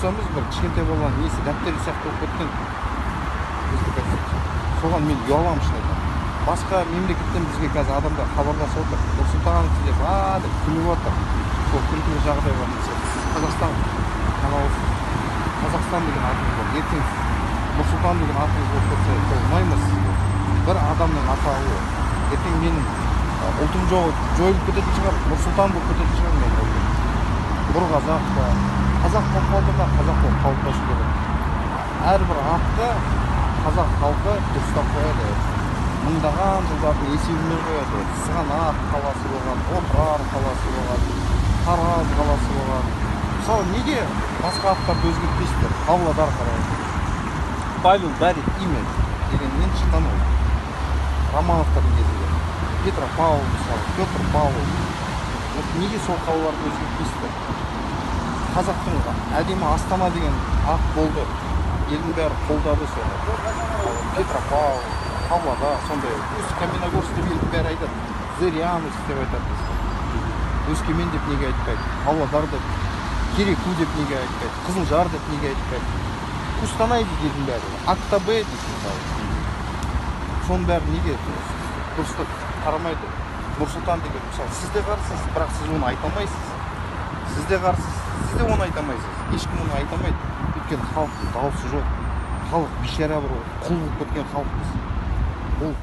Конституциямыз бір кішкентай баланың несі, дәптері сияқты болып кеткен біздің Конституция. Соған мен ұяламын, шын айтамын. Басқа мемлекеттен бізге қазір адамдар хабарласып отыр, Нұрсұлтан деп, а деп күліп отыр. Сол күлкілі жағдай бар. Мысалы, сіз Қазақстан каналысыз, Қазақстан деген атыңыз бар, ертең Нұрсұлтан деген атыңыз болып кетсе, сол ұнай ма сізге? Бір адамның атауы. Ертең менің ұлтым жойылып кететін шығар, Нұрсұлтан болып кететін шығар менің ұлтым. Бір қазақ па, қазақ болып қалды ма, қазақ болып қалыптасу керек. Әрбір атты қазақ халқы дұрыстап қояды. Мыңдаған жылдардың есебімен қояды. Сығанақ қаласы болған, Отырар қаласы болған, Тараз қаласы болған. Мысалы, неге басқа аттарды өзгертпейсіздер? Павлодар қаласы. Павел дарит имя дегеннен шыққан ол. Романовтардың кезінде. Петропавл, мысалы, Петр Павел. Вот неге сол қалаларды өзгертпейсіздер? Қазақтың әдемі Астана деген ат болды. Елдің бәрі қолдады соны. Петропавл, Павлодар, сондай. Усть-Каменогорск деп елдің бәрі айтады. Зыряновск деп айтады. Өскемен деп неге айтпайды? Павлодар деп, Кереку деп неге айтпайды? Қызылжар деп неге айтпайды? Қостанай дейді елдің бәрі. Ақтөбе дейді мысалы. Соның бәрі неге дұрыстап қарамайды? Нұрсұлтан деген, мысалы, сіз де қарсысыз, бірақ сіз оны айта алмайсыз. Сіз де қарсысыз, сіз де оны айта алмайсыз. Ешкім оны айта алмайды. Өйткені халықтың дауысы жоқ. Халық бейшара бір құл болып кеткен халықпыз. Ол